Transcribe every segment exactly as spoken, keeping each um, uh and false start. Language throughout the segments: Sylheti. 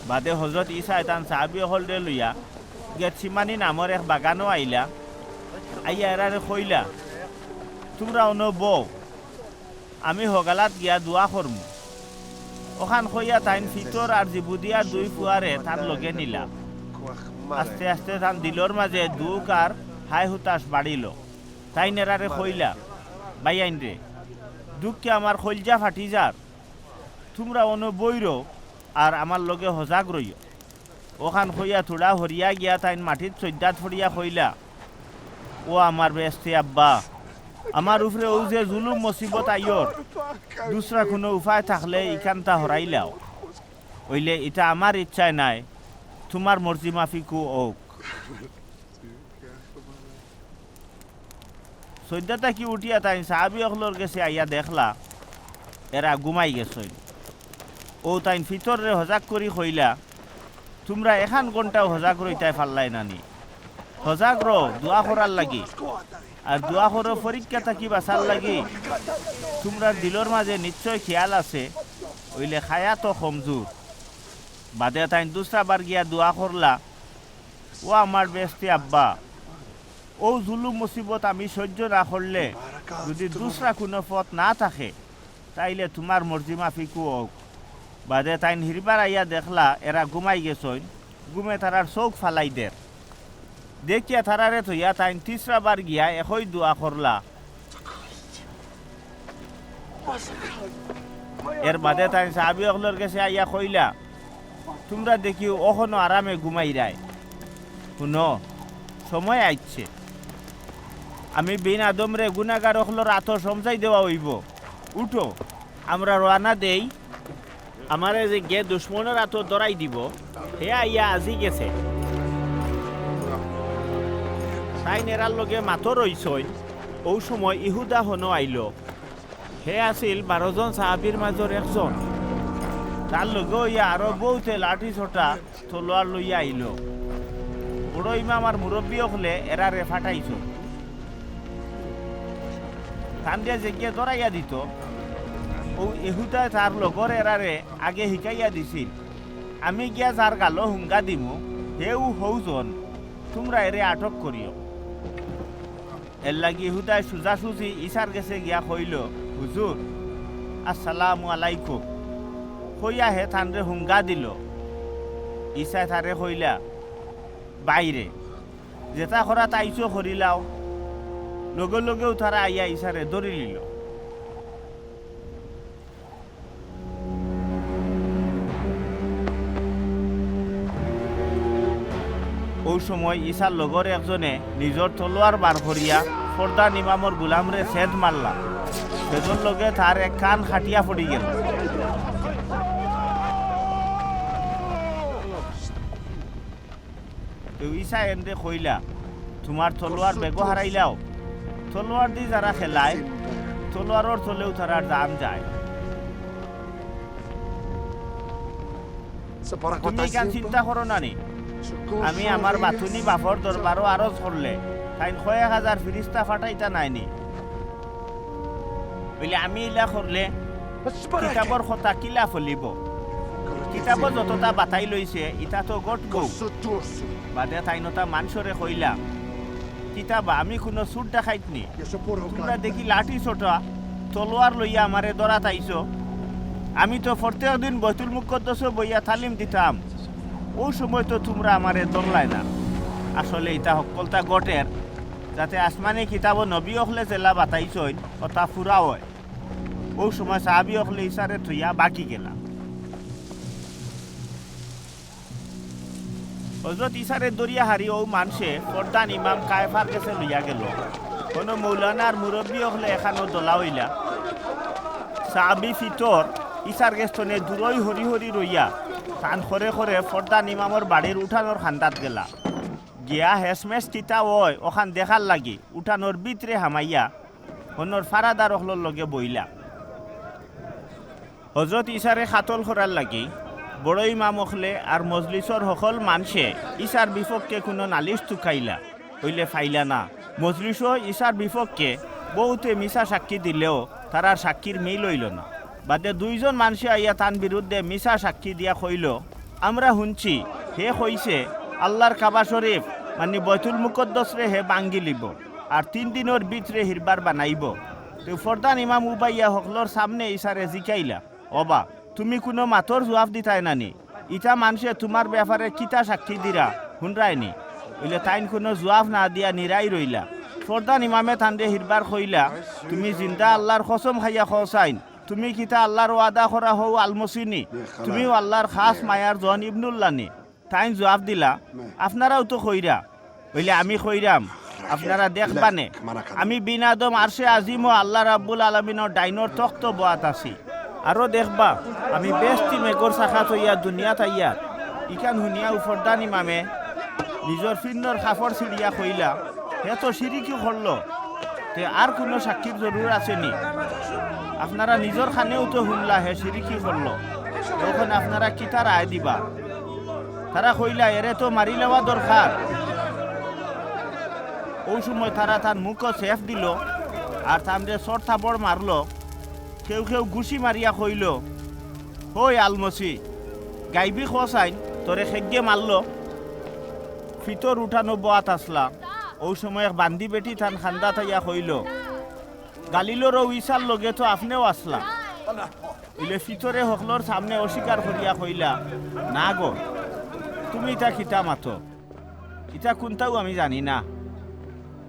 বাদে হজরত ইছায় তান সাহাবি অকলরে লইয়া গেতসিমানি নামর এক বাগানো আইলা। আইয়া এরারে কইলা, "তুমরা অনো বও, আমি হগালাত গিয়া দোয়া করমু।" অখান কইয়া তাইন ফিতর আর জিবুদিয়ার দুই ফুয়ারে তান লগে নিলা। আস্তে আস্তে তান দিলর মাজে দুখ আর হায় হুতাশ বাড়িল। তাইন এরারে কইলা, "ভাইয়াইনরে, দুখে আমার কইলজা ফাটি যার, তুমরা অনো বইরো আর আমার লগে হজাগ রইও।" অখান কইয়া থুড়া হরিয়া গিয়া তাইন মাটিত সইজদাত পড়িয়া কইলা, "ও আমার বেহেস্তি আব্বা, আমার উপরে অউ যে জুলুম মুসিবত আইয়র, দুসরা কুনু উপায় থাকলে ইখানতা হরাইলাও। অইলে ইতা আমার ইচ্ছায় নায়, তুমার মর্জি মাফিকউ অউক।" সইজদা থাকি উঠিয়া তাইন সাহাবি অকলর গেছে আইয়া দেখলা, এরা ঘুমাই গেছইন। অউ তাইন ফিতররে হজাগ করি কইলা, "তুমরা এখান ঘন্টাও হজাগ রইতায় পারলায় না নি? হজাগ রও দোয়া করার লাগি, আর দোয়া করো পরীক্ষা থাকি বাঁচার লাগি। তুমরার দিলর মাজে নিশ্চয় খিয়াল আছে, অইলে কায়া তো কমজুর।" বাদে তাইন দুসরা বার গিয়া দোয়া করলা, "ও আমার বেহেস্তি আব্বা, অউ জুলুম মুসিবত আমি সইজ্য না করলে, যুদি দুসরা কুনু পথ না থাকে, তাইলে তুমার মর্জি মাফিকউ অউক।" বাদে তাইন হিরবার আইয়া দেখলা, এরা ঘুমাই গেছইন, ঘুমে তারার চউখ ফালাই দের। দেখিয়া তারারে থইয়া তাইন তিসরা বার গিয়া একই দোয়া করলা। এর বাদে তাইন সাহাবি অকলর গেছে আইয়া কইলা, "তুমরা দেখিও অখনো আরামে ঘুমাইরায়। হুনো, সময় আইছে। আমি বিন আদমরে গুনাগার অকলর আতো সমজাই দেওয়া অইবো। উঠো, আমরা রওয়ানা দেই।" আমারে যেগিয়ে দুশমনর আতো ধরাই দিবো, হে আইয়া আজি গেছে। তাইন এরার লগে মাতো রইছইন, অউ সময় ইহুদা হনো আইলো। হে আছিল বারো জন সাহাবির মাজর একজন। তার লগে অইয়া আরো বউতে লাঠি-সোটা, তলোয়ার লইয়া আইলো। বড় ইমাম আর মুরব্বি অকলে এরারে ফাটাইছইন। তানরে যেগিয়ে ধরাইয়া দিতো, অউ ইহুদায় তার লগর এরারে আগে হিকাইয়া দিছিল, "আমি গিয়া যার গালো হুঙ্গা দিমু, হেউ হউজন, তুমরা এরে আটক করিও।" এরলাগি ইহুদায় সুজাসুজি ইছার গেছে গিয়া কইলো, "হুজুর, আসসালামু আলাইকুম।" কইয়া হে তানরে হুঙ্গা দিলো। ইছায় তারে কইলা, "বাইরে, যেতা করাত আইছো করিলাও।" লগে লগেউ তারা আইয়া ইছারে ধরিলিলো। অউ সময় ইছার লগর একজনে নিজর তলোয়ার বার করিয়া ফরদান ইমামর গুলামরে ছেদ মারলা। ছেদর লগে তার এক কান কাটিয়া পড়িগেলো। তে ইছায় এনরে কইলা, "তুমার তলোয়ার বেগো হারাইলাও। তলোয়ারদি যারা খেলায়, তলোয়ারর তলেউ তারার জান যায়। তুমি ইখান চিন্তা করো না নি? আমি আমার বাতুনি বাপর দরবারো আরজ করলে, তাইন কয়েক হাজার ফিরিস্তা ফাটাইতা নায় নি?" অইলে আমি ইলা করলে কিতাবর কথা কিলা ফলিবো? কিতাবো যততা বাতাইল অইছে, ইতা তো ঘটবো। বাদে তাইন অতা মানষরে কইলা, "কিতাবা, আমি কুনু চুর ডাকাইত নি। তুমরা দেখি লাঠি-সোটা, তলোয়ার লইয়া আমারে ধরাত আইছো। আমি তো পরতেক দিন বয়তুল মুকদ্দসো বইয়া তালিম দিতাম, অউ সময় তো তুমরা আমারে ধরলায় না। আসলে ইতা হক্কলতা ঘটের, যাতে আসমানি কিতাবো নবী অকলে যেলা বাতাইছইন, অতা পুরা অয়।" অউ সময় সাহাবি অকলে ইছারে থইয়া বাগি গেলা। হজরত ইছারে ধরিয়া হারি অউ মানষে ফরদান ইমাম কায়েফার গেছে লইয়া গেলো। কুনু মৌলানার মুরব্বি অকলে এখানো দলা অইলা। সাহাবি ফিতর ইছার গেছ থনে দূরই হরি হরি রইয়া, তান খরে খরে ফরদান ইমামর বাড়ির উঠানর কান্দাত গেলা। গিয়া হেশমেশ কিতা অয়, অখান দেখার লাগি উঠানর ভিতরে হামাইয়া হনর ফারাদার অকলর লগে বইলা। হজরত ইছারে কাতল করার লাগি বড় ইমাম অকলে আর মজলিসর হকল মানষে ইছার বিপক্ষে কুনু নালিশ তুকাইলা, অইলে পাইলা না। মজলিসো ইছার বিপক্ষে বউতে মিছা সাক্ষী দিলেও তারার সাক্ষীর মিল অইলো না। বাদে দুইজন মানষে আইয়া তান বিরুদ্ধে মিছা সাক্ষী দিয়া কইলো, আমরা হুনছি, হে কইছে, আল্লার কাবা শরীফ, মানি বয়তুল মুকদ্দসরে হে ভাঙ্গিলিবো, আর তিন দিনর ভিতরে হিরবার বানাইবো। তে ফরদান ইমাম উবাইয়া হকলর সামনে ইছারে জিকাইলা, ওবা, তুমি কুনু মাতর জুয়াফ দিতায় না নি? ইতা মানষে তুমার বেয়াপারে কিতা সাক্ষী দিরা, হুনরায় নি? অইলে তাইন কুনু জুয়াফ না দিয়া নিরাই রইলা। ফরদান ইমামে তানরে হিরবার কইলা, তুমি জিন্দা আল্লার কসম খাইয়া কও চাইন, তুমি কিতা আল্লার ওয়াদা করা হউ আলমসি নি? তুমিউ আল্লার খাছ মায়ার জন ইবনুল্লাহ নি? তাইন জুয়াফ দিলা, আপনারাউ তো কইরা। অইলে আমি কইরাম, আপনারা দেখবানে, আমি বিন আদম আরশে আজিমো আল্লা রাব্বুল আলামিনর ডাইনর তখতো বওয়াত আছি। আরো দেখবা, আমি বেহেস্তি মেঘর চাকাত অইয়া দুনিয়াত আইয়ার। ইখান হুনিয়া ফরদান ইমামে নিজর ফিন্দর কাপড় ছিড়িয়া কইলা, হে তো শিরিকি করলো, তে আর কুনু সাক্ষীর জরুর আছে নি? আপনারা নিজর কানেউ তো হুনলা হে শিরিকি করলো, অখন আপনারা কিতা রায় দিবা? তারা কইলা, এরে তো মারিলাওয়া দরকার। অউ সময় তারা তান মুখো ছেপ দিলো, আর তানরে চড় থাপড় মারলো। কেউ কেউ ঘুষি মারিয়া কইলো, হই আলমসি, গাইবি কও চাইন, তোরে কেগে মারলো? ফিতর উঠানো বওয়াত আছলা। অউ সময় এক বান্দি বেটি তান কান্দাত আইয়া কইলো, গালিলর অউ ইছার লগে তো আপনেউ আছলা। অইলে ফিতরে হকলর সামনে অস্বীকার করিয়া কইলা, না গো, তুমি ইতা কিতা মাতো? ইতা কুন্তাউ আমি জানি না।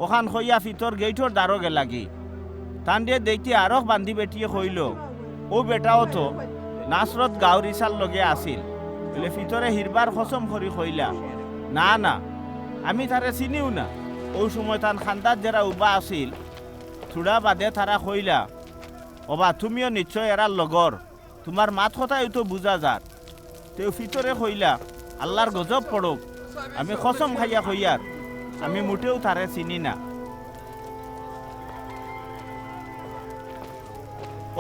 অখান কইয়া ফিতর গেইটর দ্বারো গেলাগি। তানরে দেখিয়া আরক বান্দি বেটিয়ে কইলো, অউ বেটাও তো নাসরত গাউর ইছার লগে আছিল। অইলে ফিতরে হিরবার কসম করি কইলা, না না, আমি তারে চিনিউ না। অউ সময় তান কান্দাত যেরা উবা আছিল, থুড়া বাদে তারা কইলা, ওবা, তুমিও নিশ্চয় এরার লগর, তুমার মাত কথায়উ তো বুঝা যার। তেউ ফিতরে কইলা, আল্লার গজব পড়উক, আমি কসম খাইয়া কইয়ার, আমি মুটেউ তারে চিনি না।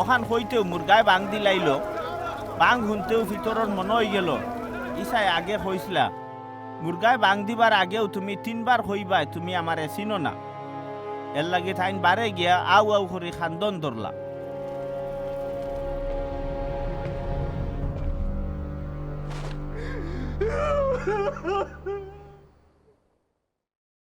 অখান কইতেউ মুরগায় বাং দিলাইলো। বাং হুনতেউ ফিতরর মনো অইগেলো, ইছায় আগে কইছলা, মুরগায় বাং দিবার আগেউ তুমি তিনবার কইবায় তুমি আমারে চিনো না। এরলাগি তাইন বারে গিয়া আউ আউ করি কান্দন ধরলা।